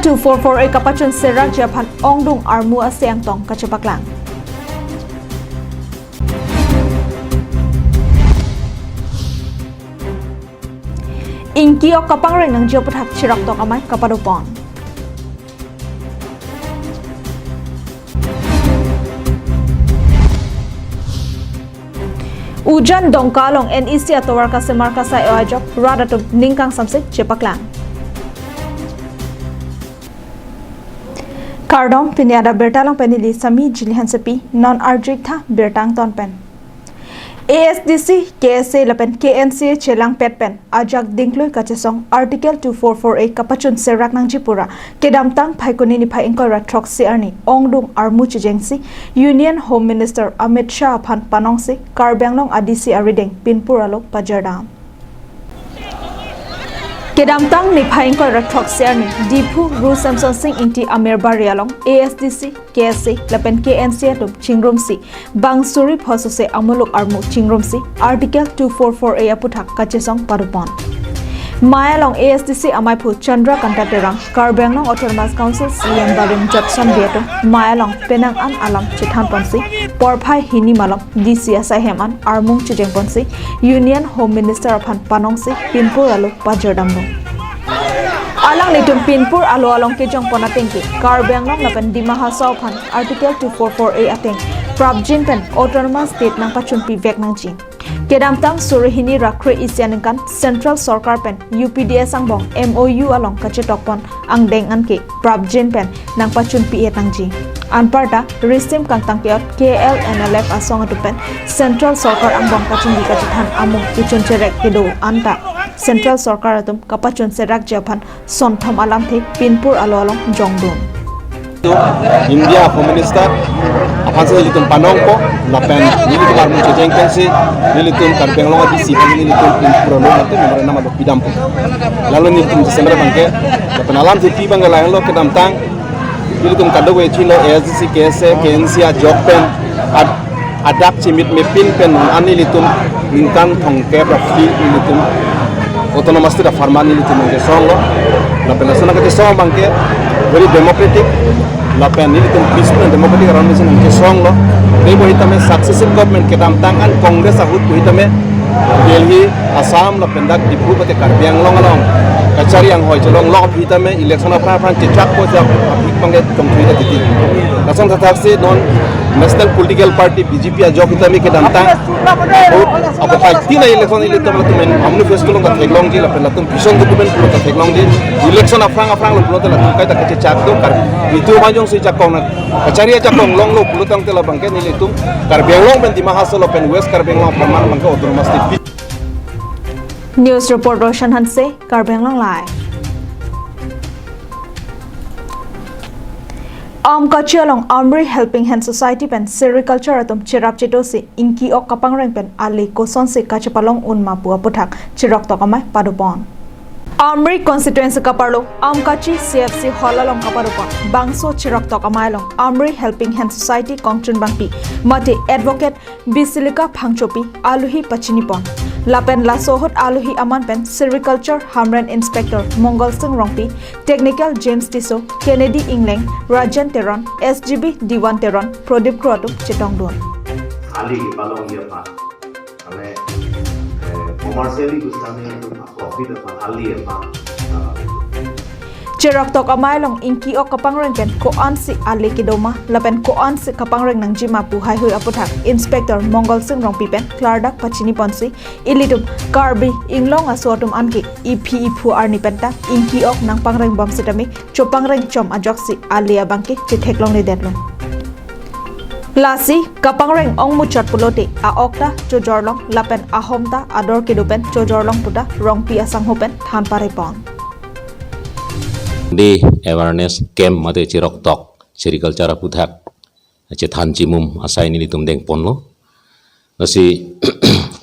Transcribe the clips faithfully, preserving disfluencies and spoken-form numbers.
two four four A kapachun serakji aphan ongdung armu ase angtong kachepaklang. Ingki-ok kapangreng nangji aputhak Chiroktok Amei kapadopon. Ujan Dongka along N E C atovar kasemar kasai-o ajok rat atum ning kangsamse chepaklang. Kardom, pini adap birta along pen neli Sami Jili Hansepi, non arju-ik tha birta angton pen. A S D C, K S A lapen K N C A chelangpet pen ajak dingklui kachesong Article two four four A kapachun serak nangji pura kedamtang Phaikuni niphai ingkoi ra throksi arni ongdung armu chejengsi Union Home Minister Amit Shah aphan panongsi Karbi Anglong a D C arideng pinpur alo pajardam. Kedamtang niphai ingkoi ra throksi arni Diphu Ru Semsonsing Ingti Amerbari along A S D C, K S A lapen K N C A atum chingrumsi bang suri phosose amuluk armu chingrumsi Article two four four A aputhak kachesong padopon. Mei along A S D C amaiphu Chandra Kanta Terang, Karbi Anglong Autonomous Council C E M Babin Jotson Bey atum Mei along penang an alam chethanponsi porphai hini malom D C asai hem an armung chejengponsi Union Home Minister aphan panongsi pinpur alo pajardamlo. Alanglitum pinpur alo along kejongpon atengke Karbi Anglong lapen Dima Hasao aphan Article two four four A ateng prapjin pen Autonomous State nangpachunpivek nangji. Kedamtang suri hini ra kre-isi aningkan Central Sorkar pen U P D S angbong M O U along kachetokpon angdeng anke prapjin pen nangpachunpi-et nangji. Anparta risim kangtang ke-ot K L N L F asong atum pen Central Sorkar angbong kachingki kachethan amung kechun cherek kedo anta Central Sorkar atum kapachun serakji aphan sonthom alamthe pinpur alo along jongdun. India Home Minister aphansi nelitum panongpo, lapen nelitum armu chejeng pensi nelitum Karbi Anglong a D C aphan nelitum pinpur alo mate memorandum alo pidampo. Lalu nelitum December abangke, lapen alamthe pi abangke lahenlo, kedamtang nelitum kadokave thilo A S D C, K S A, K N C A ajok pen ad- adak chimit mepin pen non an nelitum ningkan thomkep ra phli nelitum Autonomous State apharman nelitum nangkesonglo. Lapen lason nangkesong abangke very democratic, lapen nelitum peaceful and democratic aron mesen nangkesonglo. Dei pu hitame successive government kedamtang an Congress ahut pu hitame Delhi, Assam lapen dak Diphu mate Karbi Anglong along kachari anghoi chelonglok pu hitame election aphrang aphrang chechakpo, chak apik abangke tongthui ta titi. Lason thathaksi non National Political Party B J P ajok hitame kedamtang. Apo, apo party na election ilitum latum manifesto along ta theklongji lapen latum vision document pulo ta theklongji. Election aphrang aphrang lo pulote latum kaita kachechak do kar. Itum ajongsi jakong na kachari ajakong longlo pulo tangte labangke nelitum Karbi Anglong pen Dima Hasao lapen West Karbi Anglong apharman abangke Autonomous State. News report Roshan Hanse, Karbi Anglong Live. Amkachi along Amri Helping Hand Society pen sericulture atum cherap chetosi ingki-ok kapangreng pen ali kosonsi kachepalong unma pu aputhak Chiroktok Amei padopon. Amri constituency kaparlo Amkachi C F C hall along kapadopon bangso Chiroktok Amei along Amri Helping Hand Society kongchunbangpi mate Advocate Bisilika Phangchopi aluhi pachinipon. Lapen laso ahut aluhi aman pen Sericulture Hamren Inspector Mongal Singh Rongpi, Technical James Tisso, Kennedy Ingleng, Rajan Teron, S G B Diwan Teron, Prodip Kro atum chetongdun. Ali kepalongji aphan, mane, eh, commercially gustami itu profit aphan, ali aphan, ah, Chiroktok Amei along ingki-ok kapangreng pen ko-ansi ali kedoma lapen ko-ansi kapangreng nangjima pu haihui aputhak Inspector Mongal Singh Rongpi pen klardak pachiniponsi ilitum Karbi Inglong aso atum anke iphi iphu arni penta ingki-ok nangpangrengbom setame chopangreng chom ajoksi ali abangke chetheklongledetlo. Lasi kapangreng ongmuchot pulote a-ok ta chojorlong lapen ahom ta ador kedo pen chojorlong puta Rongpi asangho pen than parepon. Dei awareness camp mate Chiroktok sericulture aputhak chethan chimum asai nelitum dengponlo. Lasi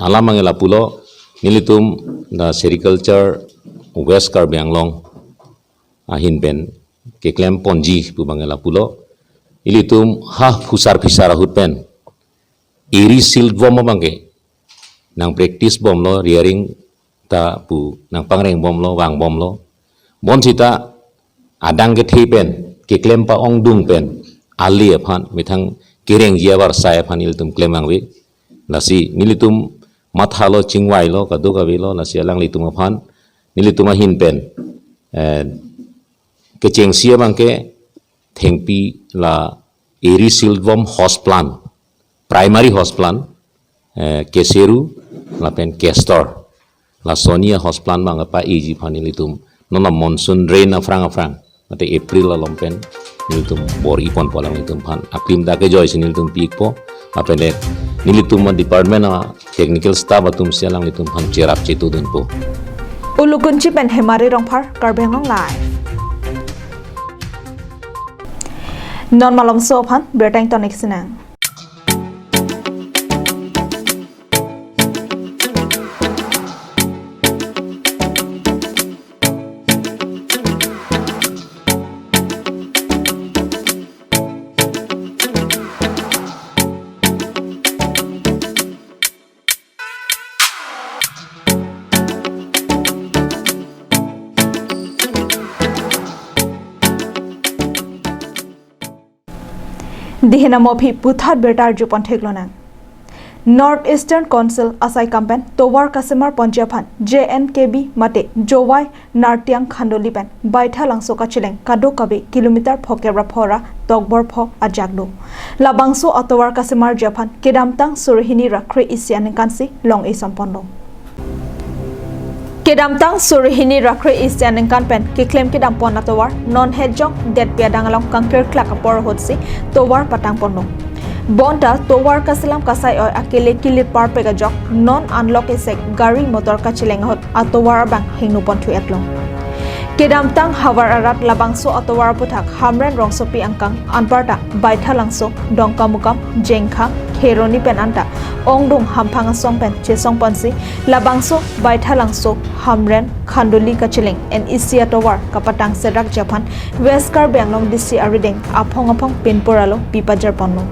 alam abangke lapulo, nelitum the sericulture West Karbi Anglong ahin pen keklemponji pu abangke lapulo. Ilitum ha phusar phisar ahut pen eri sil bom abangke nang practice bomlo, rearing ta pu nangpangrengbomlo, vangbomlo. Bonsita adang kethe pen, keklem pa-ongdung pen, ale aphan, methang kerengji avarsai aphan nelitum klem vangve. Lasi nelitum mathalo, chingvailo, kadokavelo, lasi alanglitum aphan nelitum ahin pen, eh, kechengsi abang ke thengpi la Eri Silvom house plant, primary house plant, eh, Keseru lapen Castor. Lason a-house plant abang pa-eji aphan nelitum non a-monsoon rain aphrang aphrang, mate April along pen nelitum bor-iponpo alanglitum aphan. Aklim ta kejoisi nelitum pi-ikpo. Lapen nelitum a-department a-technical staff atum si alanglitum aphan cherap chetudunpo. Ulukunchi pen Hemari Rongphar, Karbi Anglong Live. Non malomso aphan birta ingtonik sinang. Dihena mophi puthot birta arjupon theklonang. North Eastern Council asai kam pen tovar kasemar ponji aphan J N K B mate Jowai Nartiang Khandoli pen Baithalangso kacheleng kadokave kilometer phokep ra pho ra tokbor pho ajak do. Labangso atovar kasemarji aphan kedamtang suri hini ra kre-isi aningkan si long-e somponlo. Kedamtang suri hini ra kre-isi aningkan pen keklem kedampon atovar non hetjong detpi adang along kangkirklak apor ahutsi tovar patangponlo. Bonta tovar kaselam kasai-oi akele kilit parpek ajok non anlok isek gari motor kacheleng ahut atovar abang hingno ponthu-etlo. Kedamtang havar arat labangso atovar aputhak Hamren Rongsopi angkang anparta Baithalangso, Dongkamukam, Jengkha, Kheroni pen anta ongdung hamphang asong pen chesongponsi labangso Baithalangso, Hamren, Khandoli kacheleng N E C atovar kapatang serakji aphan West Karbi Anglong D C arideng aphong aphong pinpur alo pi pajarponlo.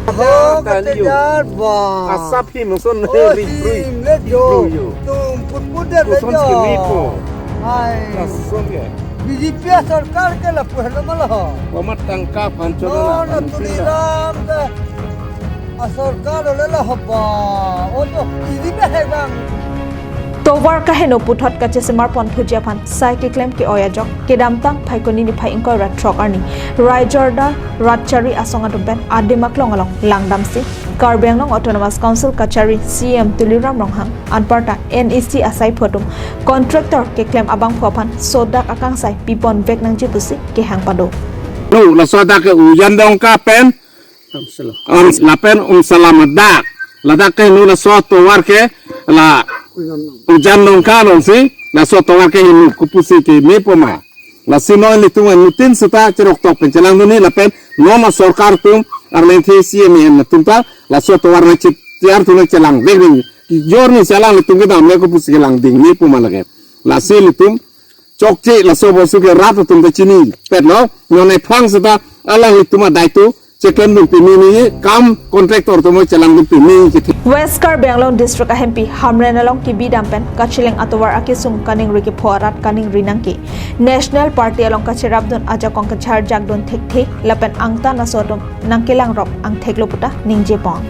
Oh, Tali yo. Kejar ba. Asap him son. Oh, ri brui. Him le jo. Brui yo. Tum put put de le jo. Koson si ri po. Ai. Koson ke. B J P sorkar ke lapu helo malo. Komat tangka pancho. No, na no, Tuliram ke. A sorkar le la haba. Oh, to, B J P hai bang. Tovar kaheno puthot kachesemar ponthuji aphan sai keklem ke-oi ajok kedamtang Phaikuni niphai ingkoi ra throk arni Raijordar Ratchari asong atum pen adim aklong along langdamsi Karbi Anglong Autonomous Council kachari C E M Tuliram Ronghang anparta N E C asaiphu atum contractor keklem abangphu aphan sodak akangsai piponvek nangji pusi kehang pado. Nu, laso adak ke Ujan Dongka pen Ams-, lapen Umsalam adak. Ladak ke nu laso tovar ke la Ujan Dongka alongsi laso tovar ke hinu kopusi ke me poma. Lasi non ilitum anuttin seta cheroktok pen chelangdunji lapen non a sorkar atum arleng the C M atum ta laso tovar nangchetiar atum nangchelangvek ring. Jor ni chelang ilitum kedam le kopusi kelangding me poma lake. Lasi ilitum chokche laso bosu ke rat atum ta chinipetlo, non ephang seta alanglitum adai tu cheklemdun pini ni kam contractor atum chelangdun pini ke. West Karbi Anglong District ahempi Hamren along kebidam pen kacheleng atovar akesung kaningri kepho arat kaningri nangke National Party along kacherapdun ajakong kacharjakdun thekthe lapen angtan aso atum nangkelangrop angtheklo puta ningjepon.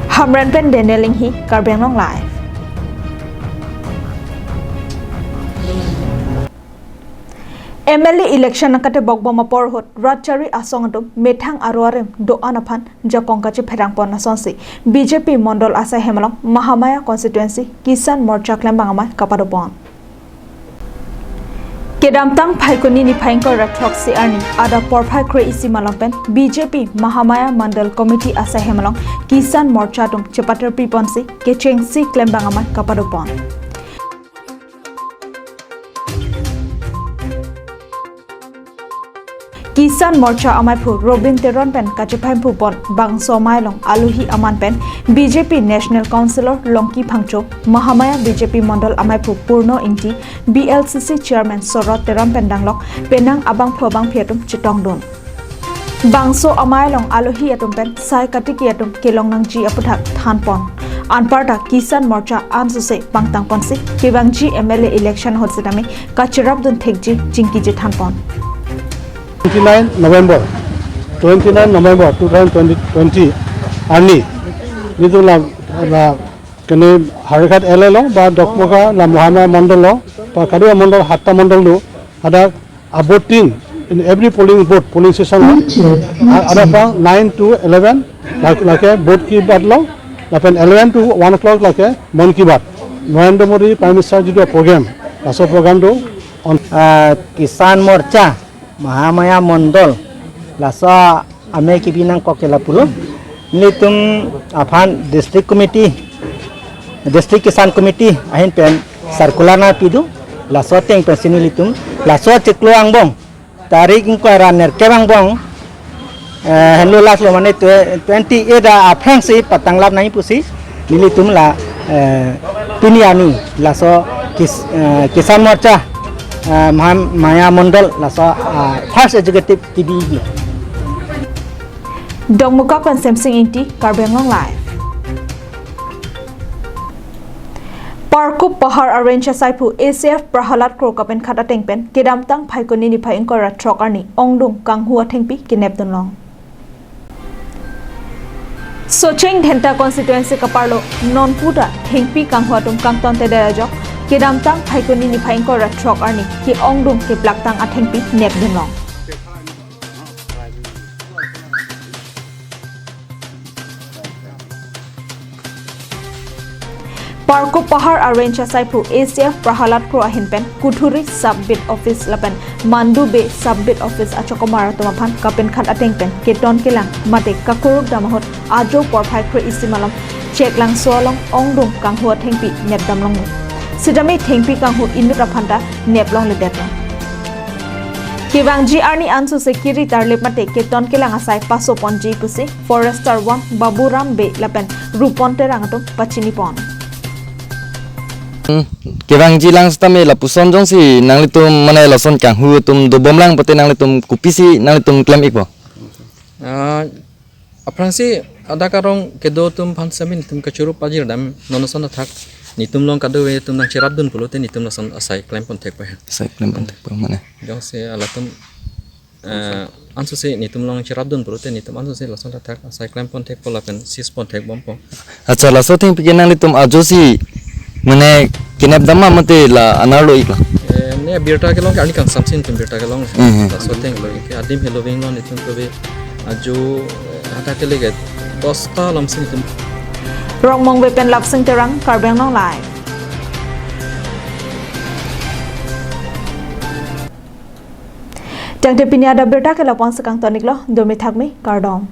Hamren pen Daniel Inghi, Karbi Anglong Live. M L A election nangkatebokbom apor ahut Ratchari asong atum methang aro arim do-an aphan jakong kachepherangpon asonsi B J P mondol asai hem along Mahamaya constituency Kisan Morcha klembang amei kapadopon. Kedamtang Phaikuni niphai ingkoi ra throksi arni adap porphai kre-isi malom pen B J P Mahamaya Mandal Committee asai hem along Kisan Morcha atum chepaterpiponsi kechengsi klembang amei kapadopon. Kisan Morcha ameiphu Robin Teron pen kachephaiphupon bangso amei along alohi aman pen B J P National Councillor Longki Phangcho, Mahamaya B J P Mondol ameiphu Purno Ingti, B L C C Chairman Sorot Teron pen danglok penang abangphu abangphi atum chetongdun. Bangso amei along alohi atum pen sai katiki atum kelong nangji aputhak thanpon. Anparta Kisan Morcha ansose pangtangponsi kevangji M L A election ahut setame kachirapdun thekji chingkiji thanpon. Twenty-nine November, twenty-nine November two thousand twenty, twenty arni, nelitum la, la kene Howraghat L A along ba Dokmoka la Mahamaya Mondol along ba Kadua Mondol, hatta Mondol do, hadak a-voting in every polling booth, polling station along, a-, adapang nine to eleven, lak-, lake vote kebat along, lapen eleven to one o'clock lake Mann Ki Baat, Narendra Modi Prime Minister jitu program, laso program do on. Ah, Kisan Morcha Mahamaya Mondol, laso amei kebi nangkok ke lapulo. Nelitum aphan District Committee, District Kisan Committee ahin pen circular nangpido. Laso ateng pensi nelitum laso chiklo angbong, tarik ingkoi ra nerkep angbong, eh, henlo last lo mane twe-, twenty-eight a aphrangsi patanglap nangji pusi nelitum la, eh, pini arni laso Kis-, eh, Kisan Morcha, eh, Mahamaya Mondol laso, ah, first executive kebi. Dokmoka pen Semsing Ingti, Karbi Anglong Live. Parkup Pahar a-range asaiphu A C F Prahalad Kro kapenkhat ateng pen kedamtang Phaikuni niphai ingkoi ra throk arni ongdung kanghu athengpi kenepdunlong. Socheng Dhenta constituency kaparlo nonputa thengpi kanghu atum kangtontedet ajok kedamtang Phaikuni niphai ingkoi ra throk arni ke-ongdung keplaktang athengpi nepdunlong. Parkup Pahar a-range asaiphu A C F Prahalad Kro ahin pen Kuthuri Sub Beat Office lapen Mandu Bay Sub Beat Office achokomar atum aphan kapenkhat ateng pen keton kelang mate kakuruk dam ahut ajo porphai kre-isi malom Cheklangso along ongdung kanghu athengpi nepdamlonglo. Sitame thengpi kanghu inut aphanta neplongledetlo. Kevangji arni ansose kiri tarlip mate keton kelang asai pasoponji pusi Forester One Baburam Bey lapen Rupon Terang atum pachinipon. Hmm, kevangji lang setame lapuson jongsi nanglitum mane lason kanghu atum dobomlang pute nanglitum kopisi nanglitum klem-ikpo? Ah, aphrangsi adak arong kedo atum aphan setame nelitum kachoro pajir dam, non ason athak nelitum along kadokave atum nangcherapdun pulote nelitum lason asai klempon thekpo he. Asai klempon thekpo mane. Jongsi alatum, eh, ansose nelitum along cherapdun pulote nelitum ansose lason athak asai klempon thekpo lapen seizepon thekbompo. Accha, laso athengpi ke nanglitum ajosi mane kenepdam ma mate la anerlo-iklo? Eh, ne birta kelong ke arni kangsamsi nelitum birta kelong. Mhm. Laso athenglo ke adim heloving lo nelitum kove ajo, eh, hadak kele ke dosta alamsi nelitum. Rongmong Bey pen Lapseng Terang, Karbi Anglong Live. Tangte pini adap birta ke lapu-an si kangton-iklo, domi thakmi, kardom.